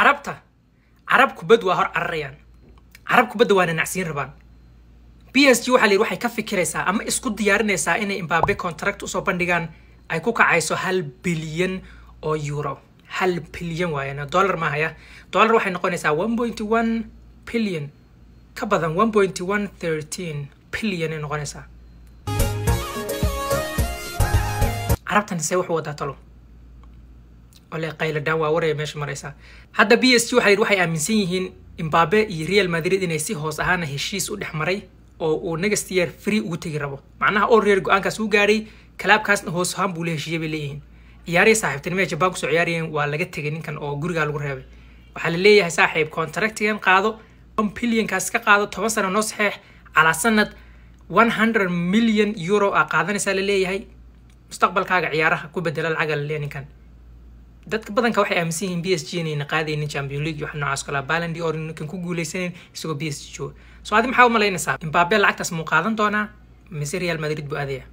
Carabta, Carab kubad waa hor cararayaan, Carab kubadda waa nanacsiin rabaan. PSG waxaa la yidhi waxay ka fikiraysaa ama isku diyaarinaysaa inay Mbappe contract usoo bandhigaan ay ku kacayso €1 bilyan. 1 bilyan waayana, dollar maahaya. Dollar waxay noqonaysaa 1.1 billion ka badan, 1.113 billion ay noqonaysaa. Carabtan see wuxuu wadaa talo ole qayladhaan waa waraya meesha maraysaa. Hadda PSG waxaa yidhi waxay aaminsan yihiin Mbappe iyo Real Madrid inay si hoos ahaana heshiis u dhex maray oo uu next year free ugu tegi rabo. Macnaha already go-aankaas uu gaadhay, clubkaasna hoos ahaan buu la heshiiyey bay leeyihiin. Ciyaarihii saaxiibtinimo ee Japan kusoo ciyaarayeen waa laga tegay ninkan oo gurigaa lagu reebay. Waxaa la leeyahay, "Saaxiib, contractigan qaado, 1 billionkaas ka qaado, 10 sano noo saxeex, calaa sanad €100 million aa qaadanaysaa," la leeyahay. "Mustaqbalkaaga ciyaaraha ku bedela lacaga," la leeyahay ninkan. Dadka badanka waxay aaminsan yihiin PSG inayna qaadaynin Champion League iyo wax noocaas kala, Ballon d'Or ninkan ku guuleysanin isagoo PSG jooga. So adi maxaa u malaynaysaa? Mbappe lacagtaas muu qaadan doonaa mise Real Madrid buu aadaya?